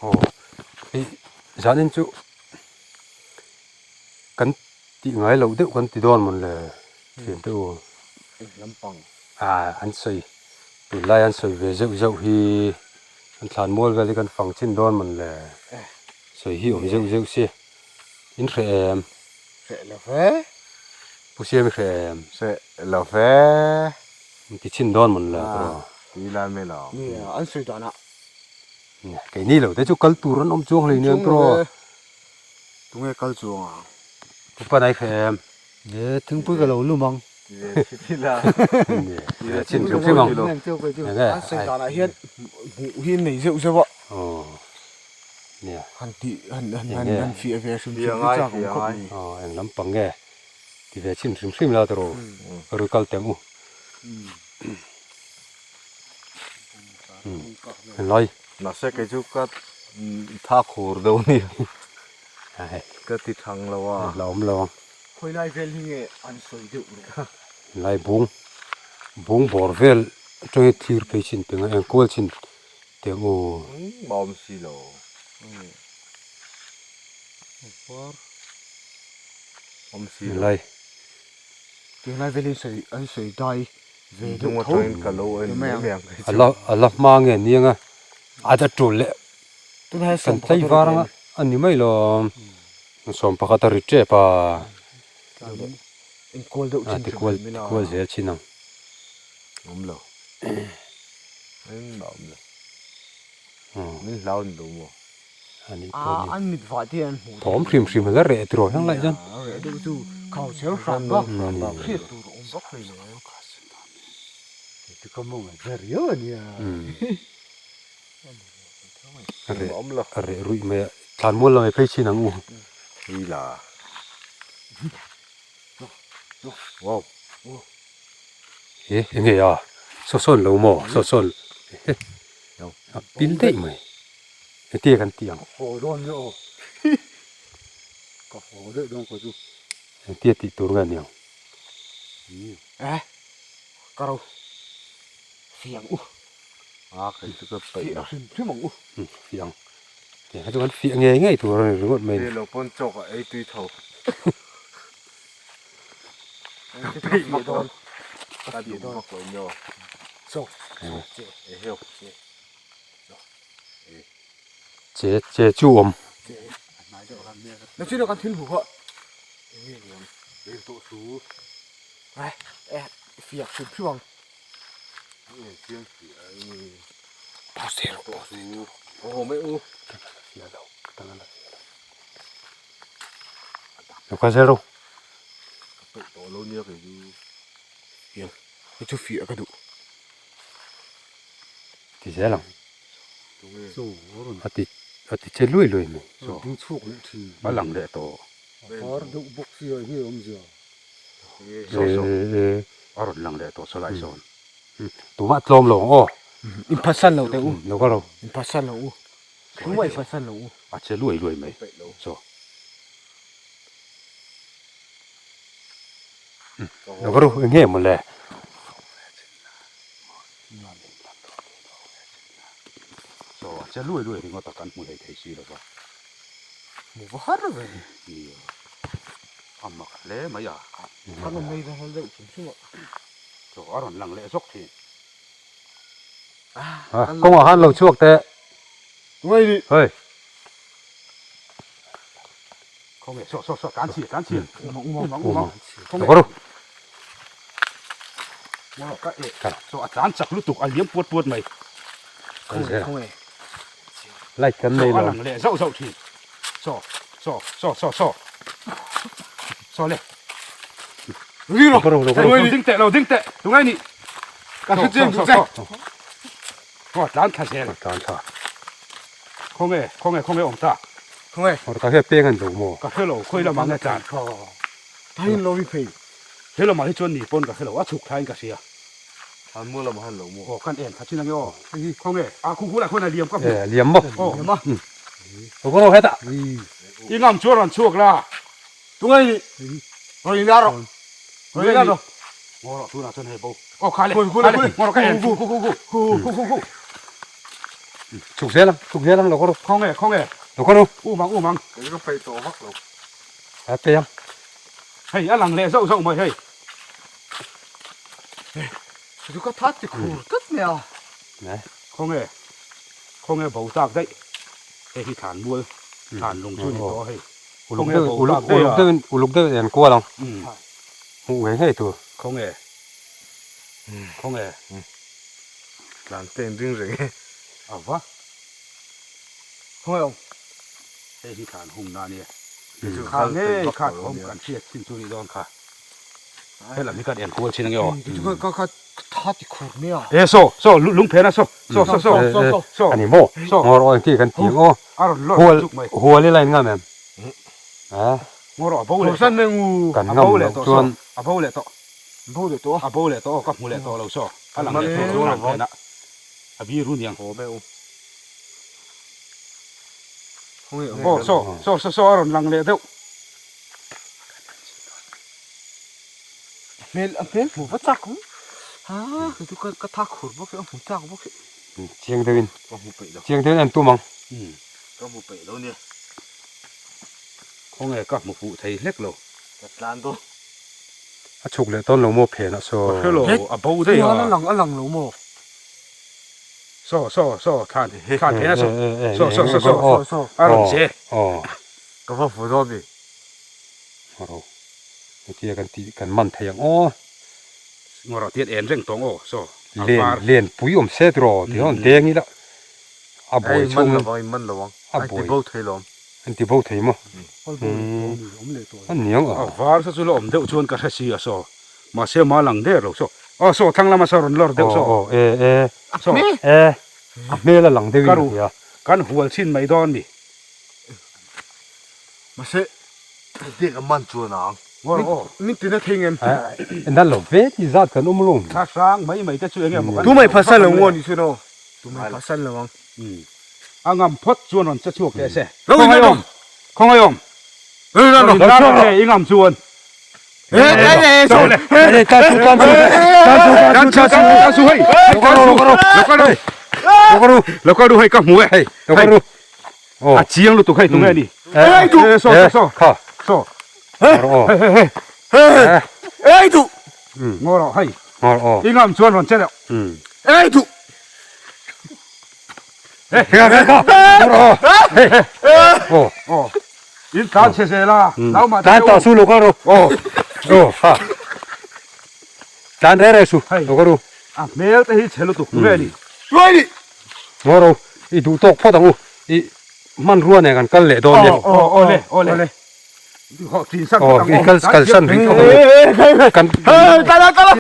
Aw hei zanin chu kan tih ngai loh deuh kan ti dawn mawn le thian te u. Eng lampang? Ah an sawi tunlai an sawi ve zeuh zeuh hi an thlan mual vel hi kan fang chin dawn mawn le sawi hi awm zeuh zeuh si in hreh em? Hreh lo ve. Pu Siam i hreh em? Hreh lo ve. In ti chhin dawn mawn le tawh. Ti lai mai lo. Nia an sawi danah. Keini lo te chu kal tur an awm chuang hlei nen tawh. Tunge kal chuang ang? Pu Panai hreh em? E thingpui ka lo lum ang. Ti ve chhin ila. Ti ve chhin hrim hrim ang. An sawi danah hian hmuh hi an nei zeuh zeuh a. Aw. Nia. Han tih han han han han fiah ve hrim hrim te chak awm khawp mai. Aw eng lampang nge ti ve chhin hrim hrim la tawh ru kal teh ang u. Helai. Mahse kei chu ka tha khur deuh a ni. Ka ti thang lo a. La awm lo ang. Khawi lai vel hi nge an sawi deuh rawh. Helai bung bung bawr vel atangin thlir phei chin teng a engkual chin teng u. Engmah awm si lo. Awm si lo. Helai. Tunlai velin sawi an sawi dai ve deuh Hnung tho atangin ka lo en mai mai ang. mai ang kei A chu. la a la hma nge niang a a da tul leh Tunlai kan sawm tlei pakhat a ri var ve anga a ni. a ni mai lo sawm pakhat a ri tep a Enkual deuh a chin tikual hrim hrim ila. tikual zel chin ang. Awm lo. Engmah awm lo. Min hlau ni lo maw? A nih pawh ni. An mit vah te an hmuh Thawm hrim hrim a la reh tiraw heng lai chuan. A reh deuh chu khau chher hram bak hriat tur a awm vak hlei lo em. Ti ka mawng a za riau a nia. A reh a reh ruih mai a thlan mual lamah i phei chhin ang u. Hi la. Wow. He enge a saw sawn lo maw saw sawn a pil daih mai. Hetia kan tih ang. Ka haw dawn nia aw. Ka haw daih dawn khaw chu. Hetia tih tur nge niang? Eh, ka ro. Fiang u. A kei chu ka paih lo. Hrim hrim ang u. Fiang. Tiang kha chu kan fiah ngei ngei tur a ni ringawt mai. Hei lo pawn chawk a ei tui tho. Ka peih mak dawn. Ka duh mak lo nia aw. Chawk. Che. Eheu. Che che chu awm. Na chu kan thil hmu kha. Ai eh fiak hrim hrim ang. Lo kal zel ro. Ka chu fiah ka duh. Ti zel ang. A ti a ti che luai luai mai. Ding chhuak leh thin. A lang leh tawh. A var deuh bawk sia hi a awmzia. Saw saw a rawn lang leh tawh saw lai sawn. Tumah tlawm lo ang aw. In phatsan lo teh u. Lo ka ro. In phatsan lo u. Tumah in phatsan lo u. A che luai luai mai. Saw. Lo ka ro eng nge maw le. Saw a che luai luai ringawt a kan hmu hlei thei si lo va. Hmu va har ve. Nia a mak hle mai a. Kan awm mai hal deuh chung chung a. Chaw a rawn lang leh zawk thin. Kawngah khan lo chhuak teh. Tungai ni. Hei. Khawnge saw saw saw tlan chhia tlan chhia. Umang umang umang. Khawnge. Maw ka eh chaw a tlan chak lutuk a liam puat puat mai. Khawnge. Light kan nei lo. Chaw a lang leh zauh zauh thin. Chaw chaw chaw chaw chaw. Chaw le. Ri ro. Lo ding teh lo ding teh tungai ni. Ka hre chiang duh che. Chaw a tlan thla zel. Tlan thla. Khawnge khawnge khawnge awm ta. Khawnge. Hawr ta hian peng an lo maw. Ka hre lo khawi lamah nge tlan. Tahin lo ri phei. He lamah hi chuan ni pawn ka hre lo, a chhuk thlain ka hria. Thlan mual lamah han lo maw? Aw, kan en tha chin ange aw. Khawnge? A khu hulah khuan a liam ka hmu. E, liam maw? Aw. Liam a. Lo kawng rawh hetah. I ngam chu a rawn chhuak la. Tungai ni. Rawn in la rawh. Rawn in la rawh. Ngaw rawh tunah chuan hei bo. Aw kha le. Kha le. Ngaw rawh ka en. Khu khu khu khu. Khu khu khu. Chhuk zel ang, chhuk zel ang lo ka ru. Khawnge, khawnge. Lo ka ru. Um ang, um ang. Kei ka peih tawh vak lo. A peih ang. Hei, a lang leh zauh zauh mai hei. Chu ka tha ti khur tlat mai a. Khawnge, khawnge bo tak daih. Hei hi thlan mual, thlan lung chu ni tawh hei. Uluk deuh, uluk, uluk deuhin, uluk deuhin en kual ang. Hmuh ngei ngei tur. Khawnge, khawnge. Tlan te in ring reng e. A va. Khawnge awm. Hei hi thlan hung na ania. Kha ngei kha thawm kan hriat chin chu ni dawn kha. Helam hi kan en kual chin ange aw. Kei chu ka ka tha ti khur mai a. E saw saw lung phen a saw saw saw saw saw saw ani maw saw ngawr aw engti kan ti ang aw. A rawn lawr Hual chuk mai. hual ila in ngam em? A. Ngawr aw a bo leh San meng u. Kan a ngam bo leh loh tawh saw chuan. a bo leh tawh. Bo leh tawh a. A bo leh tawh aw ka hmu leh tawh lo saw. A lang leh tawh lo thlan phen a. A biru niang. Haw meuh. Aw saw saw saw saw a rawn lang leh deuh. A hmel a hmel hmuh va chak awm ha kei chu ka tha khur bawk a hmu chak bawk si. Chiang deuhin Ka hmu peih lo. Chiang deuhin an tum ang. Ka hmu peih lo nia. Khawnge ka hmu fuh thei hlek lo. Ka tlan dawn. A chhuk leh tawn lo maw phenah saw. Ka hre lo a bo daih a. A lang a lang lo maw. Saw saw saw thlan thlan phenah saw saw saw saw saw saw a rawn che. Ka va fu dawn mi. Ro hetia kan tih kan man thei ang aw. Ngaw rawh tiat en reng tawng aw saw a Len var. len pui awm se tiraw ti hian deng ila a buai Ei man chhung lo vang in man lo ang a an ti buai bo thei lo an ti bo thei maw a niang a var saw chu la awm deuh chuan ka hre si a saw mahse ma lang der lo saw aw saw thlang lama saw rawn lawr deuh saw aw e e saw e a hmel a lang deuh in ka ru a hria kan hual chhin mai dawn mi. Mahse Hetiang a man chuan a ang. Min tina thei ngem. Na lo ve ti zat kan awm lo. Thla hrang mai mai te chu enge maw kan. Tumai phasan lo ngaw ni chu no. Tumai phasan lo ang. A ngam phawt chuan rawn che chhuak teh se. Khawngaih awm. Khawngaih awm. Rawn lar che i ngam chuan. Lo kal ru hei ka hmu e. Lo kal ru. A chiang lutuk hei tunge ni. Ei duh. Saw saw saw. Kha. Saw. Ngawr aw. Hei hei hei. Ei duh. Ngawr aw hei. Ngawr aw. I ngam chuan rawn che deuh. Ei duh. Hei kha kha. Ngawr aw. Hei. Aw. Aw. In tlan che zel a. Lau mah Tlan tawh su lo ka ru. Aw. Aw ha. Tlan re re su lo ka ru. A hmel te hi chhe lutuk tunge ni. Tuai ni. Ngawr aw. I duh tawk phawt ang u, i hmanrua nen kan kal leh dawn nia. Aw aw le aw le. Aw i kal kalsan rih phawt ang u. Kan Kal a kal a.